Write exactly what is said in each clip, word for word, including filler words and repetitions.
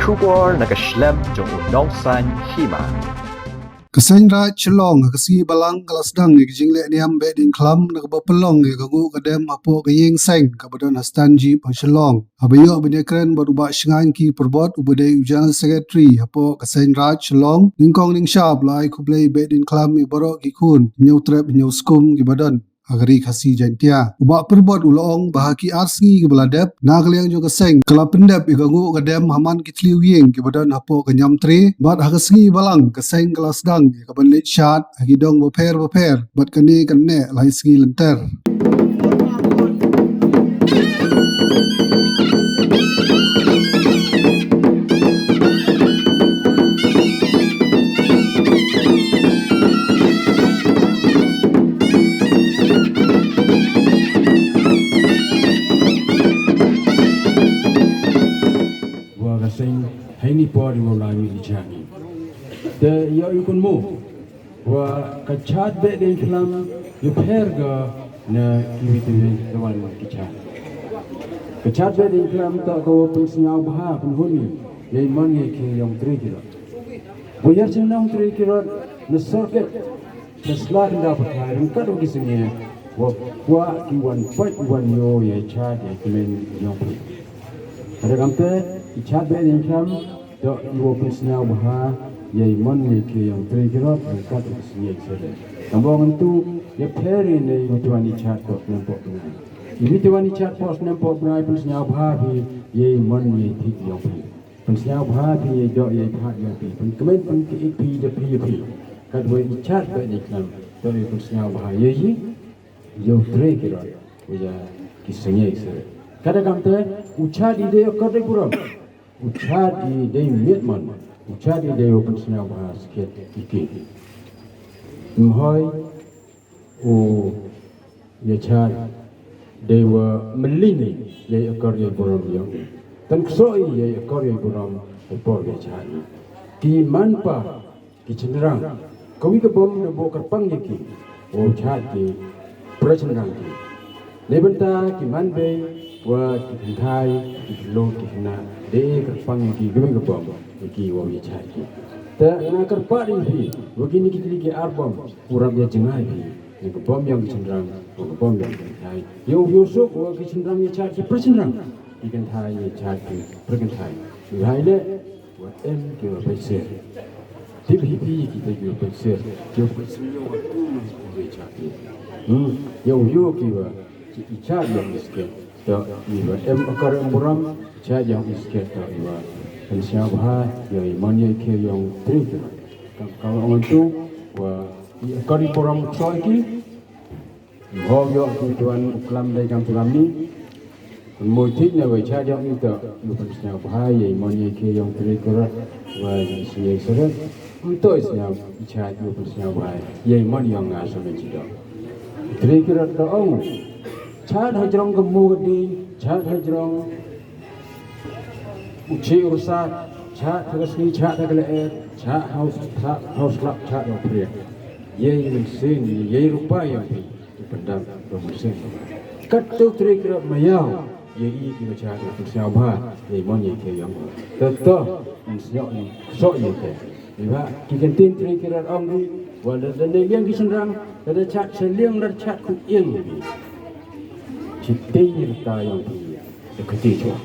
Khubor na ka shlem jong u nongsaiñ hima. Ka Seng Raij Shillong ha ka sngi Balang ka la sdang ïa ka jingleh niam beh diengkhlam na kaba pynlong ïa ka nguh ka dem hapoh ka ïing seng kaba don ha Stanjip ha Shillong. Haba ïoh ban ïakren bad u Bah Shngain K Pyrbot uba dei u General Secretary hapoh ka Seng Raij Shillong, Nyngkong Nyngshap la ai khublei beh diengkhlam ïa baroh ki khun Hynñiewtrep Hynñiewskum kiba don ha ka Ri Khasi Jaiñtia. U Bah Pyrbot u la ong ba ha ki ar sngi kiba la dep, na ka liang jong ka seng ka la pyndep ïa ka nguh ka dem ha man ki thliew ïing kiba don hapoh ka Niamtre, bad ha ka sngi Balang ka seng ka la sdang ïa ka ban leit shad ha ki dong bapher bapher, bad kane kan neh lai sngi lynter. Wa ka seng ha ini i por i wa la mih i jani. Te ïa i kun mo. Wa ka chad beh diengkhlam ïa pher ka na kiwi kiwi tawan ki chad. Ka chad beh diengkhlam ta ka wa pynsngew bha pynhuni ïa i mon ïa i khie ïong Trai Kirot. Wa ïa chin nong Trai Kirot na circuit. Ka sla ka da pathai ryngkat wa ki sngewbha wa kwah ki wan pait wan ïoh ïa i chad ïa i kmen ïong phi. Ka da kamte i chad beh diengkhlam. Dok i wa pynsngew bha ïa i mon ïa i khie ïong Trai Kirot ryngkat ïa ki sngewbha sede. Tang ba ngan tu ïa pher i ne i wa tuan i chad dok ngan pok ngan. I wa tuan i chad pok ngan pok ngan pynsngew bha phi ïa i mon ïa i thik ïong phi. Pynsngew bha phi ïa i dok ïa i phad ïong phi. Pynkmen pynkiit phi da phi ïa phi. Kat wa i chad ba i khnam dok i pynsngew bha ïa i ïa u Trai Kirot ïa ki sngewbha sede. Ka da kamte u chad i dei u kor dei burom. U chad i dei miet man, u chad i dei u pynsngew bha skhet i ki. Mhoi u ïa chad dei wa mlini ïa i akor ïa burom ïong. Tan kso i ïa i akor ïa burom i por ïa chad. Ki man pa Ki chynrang. Kawi ka bom na bok kyrpang ïa ki. Wow chad ki. Pra chynrang ki. Nei bynta ki man bei wa ki kynthai ki kyllut ki khynnah. Dei kyrpang ïa ki kawi ka bom ïa ki wow ïa chad ki. Te nga kyrpad ïa phi wa kini ki tylli ki ar bom. U rap ïa jngai phi. Ïa ka bom ïong ki chynrang wa ka bom ïong ki kynthai. Ïa u ïa u suk wa ki chynrang ïa chad ki pra chynrang. Ki kynthai ïa chad ki pra kynthai. Ïa hai le. Wa em ki wa pynser. Tip hi phi ki te ki wa pynser. Ki wa pynser yo wa tu ma ki wa cha ki. Hmm. Yo yo ki wa ki i cha yo miskin. To i wa em akar em buram cha yo miskin to i wa. Kan siap ha yo i man yo ki yo tri ki. Kam kam ong tu wa i akar i buram so ki. Hok ïoh ki tuan u klam dei kam tuan ni. Mo thik ne wei cha ïoh ni to ïoh pynsngew bha ïa i mon ïa ki ïong tri kurat wa ïa i sngewbha seret. Ym to i sngewbha i cha ïoh pynsngew bha ïa i mon ïong nga sa men chi dong. Tri kurat to ong. Cha ha jrong ka mo ka ding, cha ha jrong u chi u sa, cha ha ka sngi, cha ha ka lyer, cha ha u slap, cha ha u slap, cha ha u priak. Ïa i mynsiem, ïa i rupa ïa i. Ki pyndam dong mynsiem. Katto Trai Kirot Maïaw ïa i ki bacha ki pynsngew bha ïa i mon ïa i ïong. Teto mynsngew i sok ïa i. Iba ki kyntien Trai Kirot ong ri wa lada dei liang ki shynrang lada chat sha liang lada chat ku ïeng ïa i. Chitei ïa rta ïong phi. Ïa kati chwa.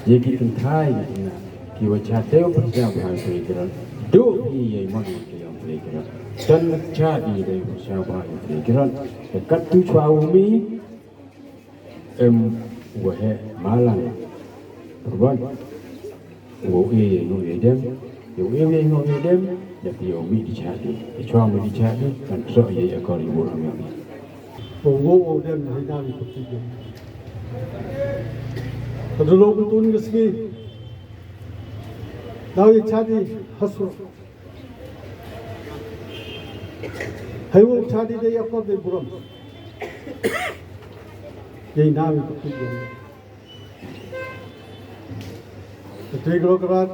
Ïa ki kynthai ki kynthai ki wa cha dei u pynsiaw bha ïa ki kiran. Duh hi ïa i mon ïa ki ïong phi kiran. Tan cha di dei u pynsiaw bha ïa ki kiran. Ïa kat tu chwa u mi. Em wa he malang. Perwan. Wow e ïa i ngong ïa i dem, ïa u e ïa i ngong ïa i dem, ïa phi ïa u mih di chah di. Ïa chwa mih di chah di, kan ksoh ïa i akor i burom ïa u mih. Wow ngong wow dem ïa i dang i pati ïa. Ka dulong butun ka sngi. Daw ïa chah di hasur. Hai wow chah di dei akor dei burom. Ïa i dang i pati ïa. Ka tei ka rok rat.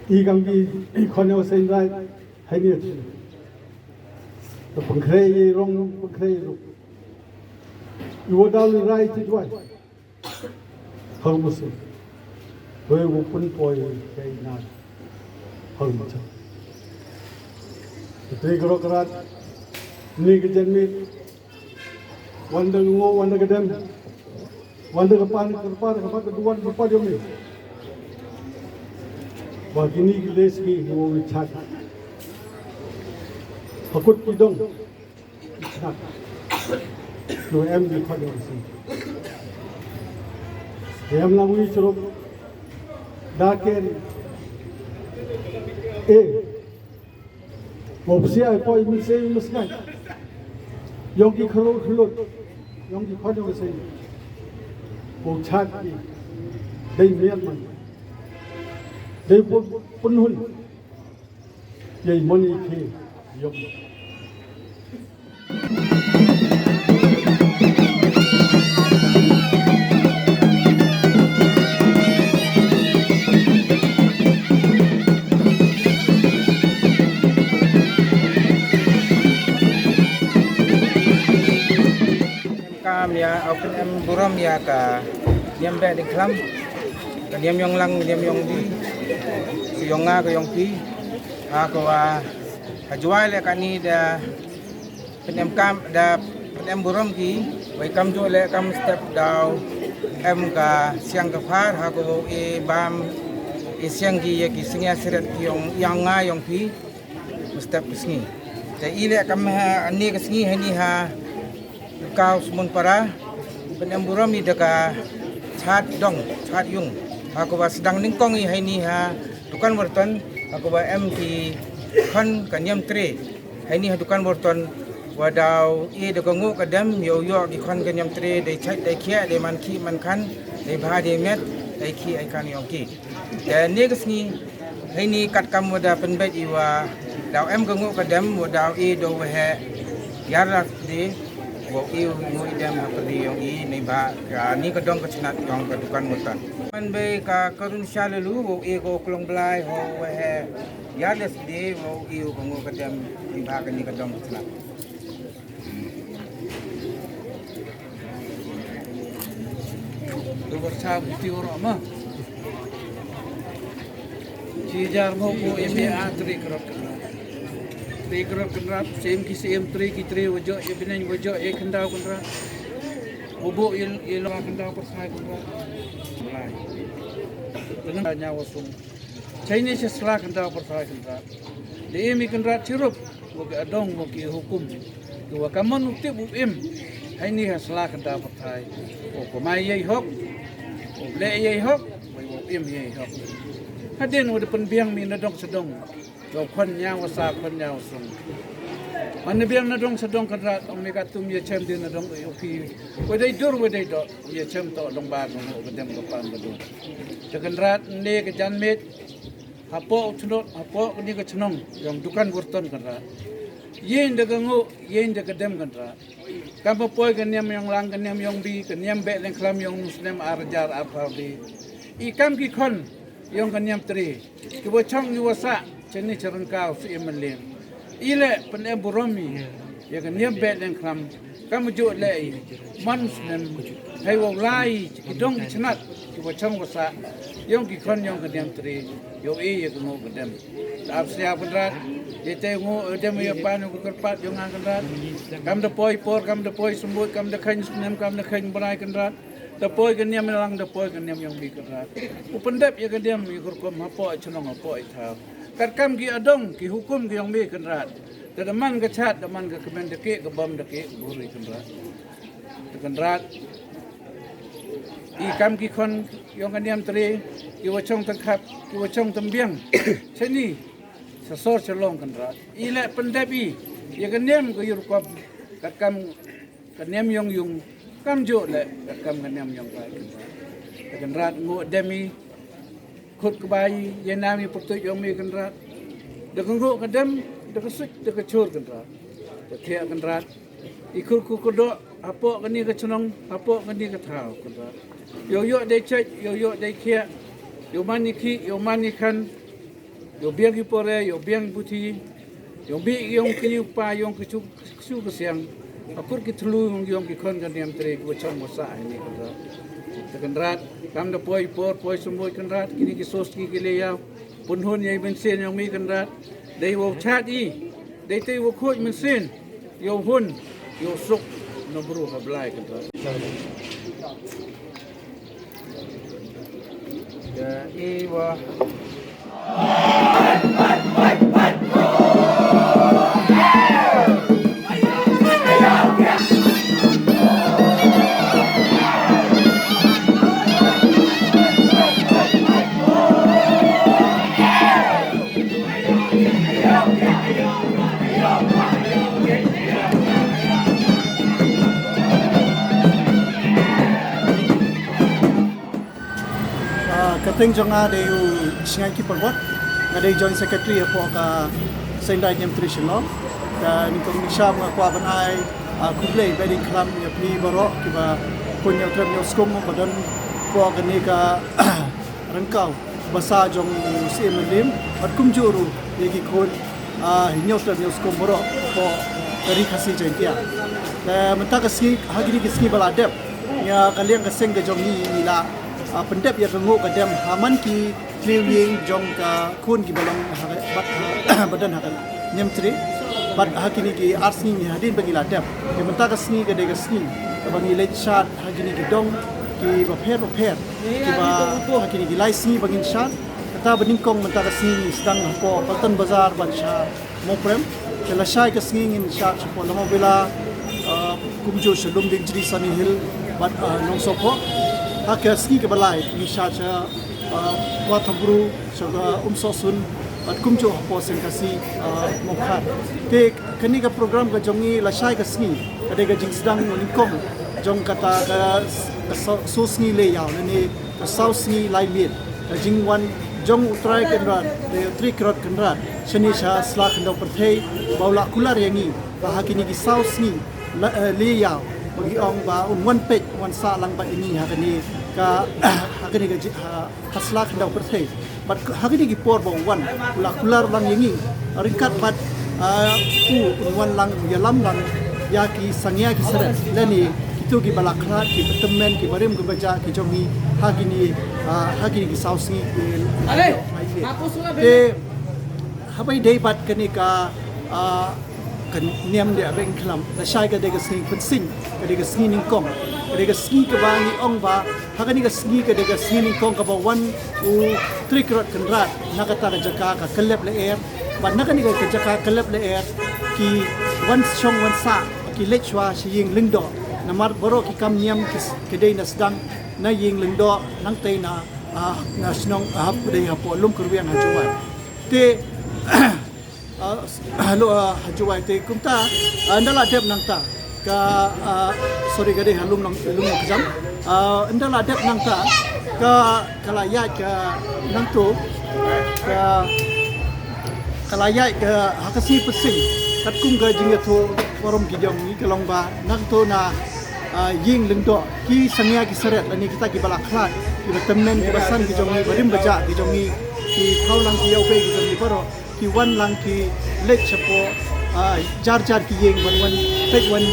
I kam ki i khon ïa u seng rai. Hai ni. Ka pengkhrei i rong pengkhrei i rong. I wa dal i rai ti duai. Hang musu. Wei u pun poi kei na hau cha. Tri kro krat ni ke jan mi. Wanda ngo wanda ke dem. Wanda ke pan ke pan ke pan ke duan ke pan jom ni. Wa kini ke les ki ngo wi chat. Hakut ki dong. Chat. Lo em di pan jom si. Em lang wi churup. Da ken. Eh. Mo psia poi mi sei mi skai. Yong ki khalo khalo. Yong ki khalo sei. Mo chat ki. Dei miat man. Dei pun pun hun. Yei moni ki. Yong. Kam ïa, au pyn em burom ïa ka niam beh ding khlam. Ka niam yong lang, ka niam yong di. Si yong nga, ka yong pi. Ha ka wa, ha juai le ka ni da pyn em kam, da pyn em burom ki. Wei kam ju le kam step dau em ka siang ka phar, ha ka wa e bam e siang ki ïa ki sngewsih ki yong, yong nga, yong pi. Mustep ka sngi. Te i leh kam ha, ani ka sngi ha ni ha Kaw Smun Para. Pyn em burom i da ka chat dong, chat yung. Ha ka wa sdang nyngkong i ha ni ha dukan Wharton. Ha ka wa em ki khon ka niam tre. Ha ni ha dukan Wharton. Wa daw i da ka nguh ka dem, yow yoh ki khon ka niam tre, dei chait, dei khiah, dei man khih, man khan, dei bha, dei met, dei khih, ai khan yong ki. Te ni ka sngi, hei ni kat kam wa da pynbeit i wa daw em ka nguh ka dem, wa daw i do wa he yar la de, wa i nguh i dem ha pyrdi yong i, ni ba ka ni ka dong ka chnat yong ka dukan Wharton. Man bei ka karun sha lelu, wa i ko klong blai, ho wa he yar la de, wa i ka nguh ka dem, ni ba ka ni ka dong ka chnat. Dubar cha buti oro ma. Chi jar mo ko M A A tri krot kynrad. Tri krot kynrad, sem ki sem tri ki tri wajo, e bineng wajo, e kyndaw kynrad. Ubo il, il kyndaw pyrthai kynrad. Lai. Dengan nyawa sung. Chinese sla kyndaw pyrthai kynrad. De imi kynrad chirup. Wa ki adong wa ki hukum. Ki wa kamon u tip u im. Hai ni ha sla kyndaw pyrthai. O kumai yei hok. O ble yei hok. Wei wa im yei hok. Hadien wa da pynbiang mi na dong sa dong. Wa khon nyaw wa sa khon nyaw sung. Man na biang na dong sa dong kynrad. Ong mi ka tum ya chem di na dong u pi. Wa dei dur wa dei dok. Ya chem to dong ba dong wa dem ka pan ka dur. Te kynrad ne ka jan met. Hapoh u chnot, hapoh kani ka chnong, yong dukan Wharton kynrad. Yin da ka nguh, yin da ka dem kynrad. Kam ba poi ka niam yong lang, ka niam yong bi, ka niam beh leng khlam yong nu snem ar hajar ar phaw bi. I kam ki khon, yong ka niam tri. Ki wa chong ki wa sa, chani charang kaw si im leng. I le pyn em burom i. Ya ka niam beh leng khlam. Kam ju le i. Man snem. Hai wa lai. Ki dong ki chnat. Ki wa chong wa sa. Yong ki khon yong ka niam tri. Yo i ya ka ngo ka dem. Ap sia kynrad. Ye te ngo dem ya pan yong ka kyrpad yong nga kynrad. Kam da poi por, kam da poi sembut, kam da khain snem, kam da khain brai kynrad. Da poi ka niam lang, da poi ka niam yong bi kynrad. U pyndep ya ka niam ya ka rukom hapoh chnong hapoh i thaw. Kat kam ki adong, ki hukum ki yong bi kynrad. Da da man ka chat, da man ka kmen da ke, ka bom da ke, ka buri kynrad. Da kynrad. I kam ki khon yong ka niam tri, ki wa chong tang khap, ki wa chong tang biang. Chani, sa sor chalong kynrad. I le pyndep i, ya ka niam ka yu rukom, kat kam ka niam yong yung, kam ju le, ka kam ka niam yong kai kynrad. Ka kynrad ngo dem i, khut ka bai, ye nam i pyrtuit yong mi kynrad. Da ka ngo ka dem, da ka suit, da ka chur kynrad. Da thiah kynrad. I khur ku ka do, hapoh kani ka chnong, hapoh kani ka thaw kynrad. Yo yo dei chait, yo yo dei khiah, yo man i khi, yo man i khan, Yo biang ki pore, yo biang puthi, yo bi yong ki yu pa, yong ki chu, chu ka siang. Akur ki thlu yong, yong ki khon ka niam tri, ki wa chong wa sa hai ni ka. Kynrad, kam da poi por poi sumoi Kynrad, kine ki source ki ki leh ïa u pynhun ïa i mynsiem ïong mi Kynrad. Dei wow chat i, dei te wow khuid mynsiem ïa u hun ïa u suk na bru ha Blai Kynrad. Ka i wa Ah, ka kyrteng jong nga dei u Shngain Ki Parwat. Nga dei Joint Secretary hapoh ka Seng Dai Niamtre Shillong. Ka nyngkong nyngshap nga kwah ban ai, ah, khublei ba dei khlam ïa phi baroh kiba pun ïa u trep ïa u skum ba don hapoh kane ka ryngkaw basa jong u Syiem Mylliem bad kumjuh ruh ïa ki khun, ah, hynñiew trep hynñiew skum baroh hapoh ka Ri Khasi Jaiñtia. Te mynta ka sngi, ha kine ki sngi ba la dep, ïa ka liang ka seng ka jong ngi ngi la, ah, pyndep ïa ka nguh ka dem ha man ki tliw ïing jong ka khun kiba long ha ka, bad ha, ba don ha ka Niamtre. Bad ha kine ki ar sngi ngi hadien ba ngi la dep. Te mynta ka sngi ka dei ka sngi kaba ngi leit shad ha kine ki dong kiba pher ba pher, kiba ha kine ki lai sngi ba ngin shad. Kata ba nyngkong mynta ka sngi ngi sdang hapoh Paltan Bazar ban shad Mawprem. Te lashai ka sngi ngin shad shapoh Longobila, ah, kumjuh sha Lumdiengjri, Sunny Hill bad, ah, Nongsohphoh. Ha ka sngi kaba lai ngin shad sha, ah, Wahthawbru, sha, ah, Umsohsun bad kumjuh hapoh Seng Khasi, ah, Mawkhar. Te kane ka program ka jong ngi lashai ka sngi ka dei ka jingsdang nyngkong jong kata ka s-, ka so-, soh sngi leh ïaw lane ka saw sngi lai miet. Ka jingwan jong U Trai Kynrad, U Trai Kynrad, shane sha sla khyndew pyrthei ba u la kular ïa ngi ba ha kine ki saw sngi la, eh, leh ïaw ba ngi ong ba un wan peit wan sah lang bad ïa ngi ha kane ka, ha kane ka ji-, ha, ha sla khyndew pyrthei. Bad ha kine ki por ba u wan u la kular lang ïa ngi ryngkat bad, ah, u un wan lang ïalam lang ïa ki sangñia ki saret lane kito kiba la khlad, kiba tymmen, kiba rim kiba jah ki jong ngi ha kine, ah, ha kine ki saw sngi ki. Te haba ïadei bad kane ka, ah, ka niam de abeng khlam, lashai ka dei ka sngi Pynsing, ka dei ka sngi nyngkong, ka dei ka sngi kaba ngi ong ba ha kane ka sngi ka dei ka sngi nyngkong kaba wan U Trai Kynrad na kata ka jaka ka Kyllep Lyer. Bad na kane ka jaka Kyllep Lyer ki wan shong wan sah, ki leit shuwa sha ïing Lyngdoh. Namar baroh ki kam niam ki s-, ki dei na sdang na ïing Lyngdoh, nangtei na, ah, na shnong, ah, dei hapoh Lum Kyrwiang ha Jowai. Te, ah, s-, hello, ah, ha Jowai te kumta, ah, ynda la dep nangta ka, ah, sorry, ka dei ha Lum Nong, Lum Nongkjam. Ah, ynda la dep nangta ka, ka la ïaid ka nangto ka, ka la ïaid ka ha ka sngi Pynsing katkum ka jingïathuh parom ki jong ngi ka long ba nangto na, ah, ïing Lyngdoh ki sangñia ki saret lane kita kiba la khlad, kiba tymmen, kiba san ki jong ngi, ba rim ba jah ki jong ngi, ki thaw lang ki ïawbei ki jong ngi baroh, ki wan lang ki leit shapoh, ah, jar jar ki ïing ban wan peit, wan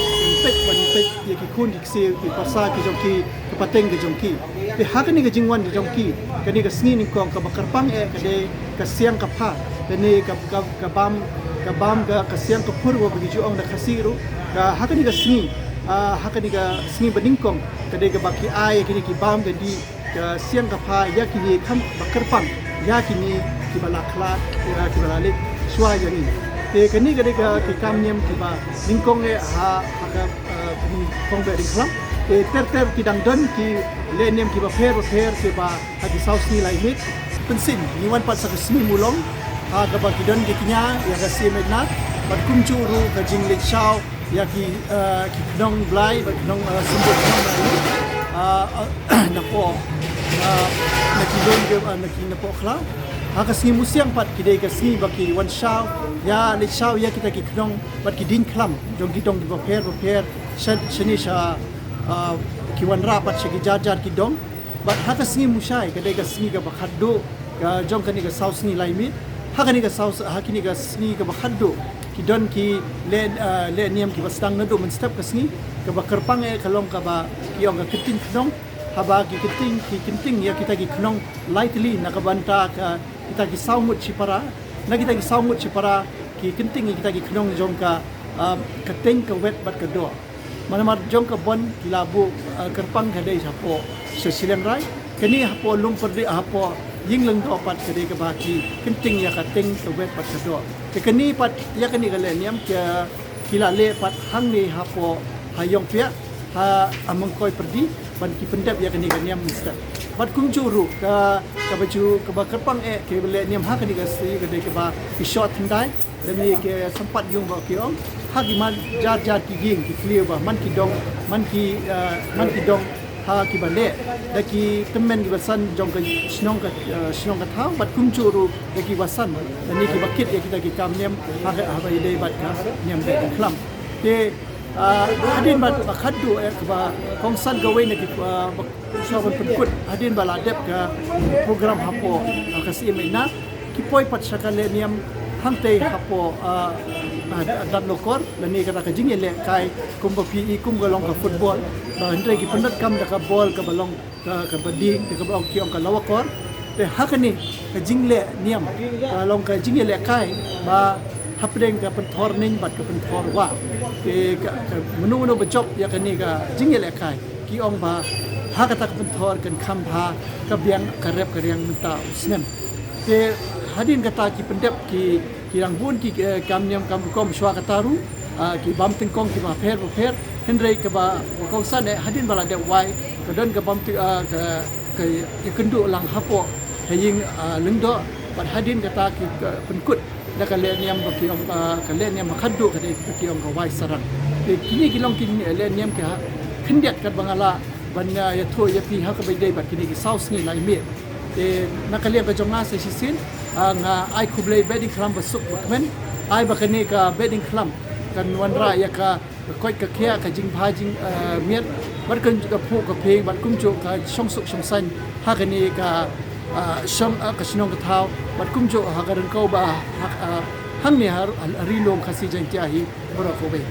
peit, wan peit ïa ki khun ki ksiew, ki parsa ki jong ki, ki pateng ki jong ki. Te ha kane ka jingwan ki jong ki, kane ka sngi nyngkong kaba kyrpang eh ka dei ka siang ka pha, kane ka, ka, ka bam, ka bam ka, ka siang ka phur ba ngi ju ong da Khasi ruh. Ka ha kane ka sngi, ah, ha kane ka sngi ba nyngkong ka dei kaba ki ai kine ki bam ka dih ka siang ka pha ïa kine, kham ba kyrpang ïa kine kiba la khlad, ïa kiba la leit shuwa ïa ngi. Te kane ka dei ka ki kam niam kiba nyngkong eh ha, ha ka, eh, nyngkong ba dei khlam. Te ter ter ki dang don ki leh niam kiba pher ba pher kiba ha ki saw sngi lai miet. Pynsing ngi wan pat sa ka sngi Mulong ha kaba ki don ki kñia ïa ka Syiem Edna bad kumjuh ruh ka jingleit shaw ïa ki, eh, ki khnong Blai bad khnong, eh, symbud khnong Blai, eh, eh, napoh, eh, na ki lum ki, eh, na ki napoh khlaw. Ha ka sngi Musiang pat ki dei ka sngi ba ki wan shaw ïa, leit shaw ïa kita ki khnong bad ki dieng khlam jong ki dong kiba pher ba pher, sha, shane sha, eh, ki wanrah pat sha ki jar jar ki dong. Bad ha ka sngi Mushai ka dei ka sngi kaba khatduh ka jong kane ka saw sngi lai miet. Ha kane ka saw, ha kane ka sngi kaba khatduh ki don ki leh, eh, leh niam kiba sdang naduh mynstep ka sngi. Kaba kyrpang eh ka long kaba ki ong ka ktien khnong. Haba ki kynting, ki kynting ïa kita ki khnong lai tylli na ka bynta ka kita ki saw ngut shipara, na kita ki saw ngut shipara ki kynting ïa kita ki khnong jong ka, um, ka teng ka wet bad ka doh. Namar jong ka bun ki la buh, uh, kyrpang ka dei hapoh sha shiliang rai. Kane hapoh Lum Pyrdi, hapoh Ïing Lyngdoh pat ka dei kaba ki kynting ïa ka teng ka wet bad ka doh. Te kane pat ïa kane ka leh niam ki, ki la leh pat hangne hapoh ha Ïongpiah, ha Amongkoi Pyrdi, ban ki pyndep ïa kane ka niam mynstep. Bad kumjuh ruh ka, kaba ju, kaba kyrpang eh ki leh niam ha kane ka sngi ka dei kaba ki shoh thyndai, lane ki sympat ïung ba ki ong. Ha ki man jar jar ki ïing ki khliew ba man ki dong, man ki, eh, man ki dong ha kiba leh da ki tymmen kiba san jong ka shnong ka, eh, shnong ka thaw, bad kumjuh ruh da kiba san lane kiba kit ïa kita ki kam niam ha ka, haba ïadei bad ka niam Behdeiñkhlam. Te, ah, hadien bad ba khadduh eh kaba kongsan kawei na ki, ah, ba shuwa ban pynkut hadien ba la dep ka program hapoh, ah, ka Syiem Einar, ki poi pat sha ka leh niam hangtei hapoh, ah, ah, Datlokor, lane kata ka jingïalehkai kumba phi i kum ka long ka football, ba hynrei ki pyndonkam da ka bol kaba long ka, kaba ding, da kaba ong ki ong ka lower court. Te ha kane ka jingleh niam ka long ka jingïalehkai ba hapdeng ka pynthor ning bad ka pynthor wah. Te ka, ka mano mano ba jop ïa kane ka jingïalehkai ki ong ba ha kata ka pynthor kan kham bha ka biang ka rep ka riang mynta u snem. Te hadien kata ki pyndep ki, ki dang bun ki, eh, kam niam kam rukom shuwa kata ruh, ah, ki bam tyngkong kiba pher ba pher, hynrei kaba, ba kongsan eh hadien ba la dep wai ka don ka bam tyng, ah, ka, ka ïakynduh lang hapoh ha Ïing, ah, Lyngdoh, bad hadien kata ki, ka pynkut da ka leh niam ba ki ong, ah, ka leh niam ba khadduh ka dei ba ki ong ka wai sarang. Te kine ki long ki leh niam ki ha khyndiat katba nga lah ban, ah, ïathuh ïa phi ha kaba ïadei bad kine ki saw sngi lai miet. Te na ka liang ka jong nga sa shisien, ah, nga ai khublei Behdeiñkhlam basuk bakmen, ai ba kane ka Behdeiñkhlam kan wanrah ïa ka, ka koit ka khiah, ka jingbha jing, ah, miet, bad kan ka phuh ka phieng, bad kumjuh ka shongsuk shongsaiñ ha kane ka, ah, shong, ah, ka shnong ka thaw, bad kumjuh ha ka ryngkew ba ha, ah, hangne ha, ha Ri Lum Khasi Jaiñtia hi baroh kawei.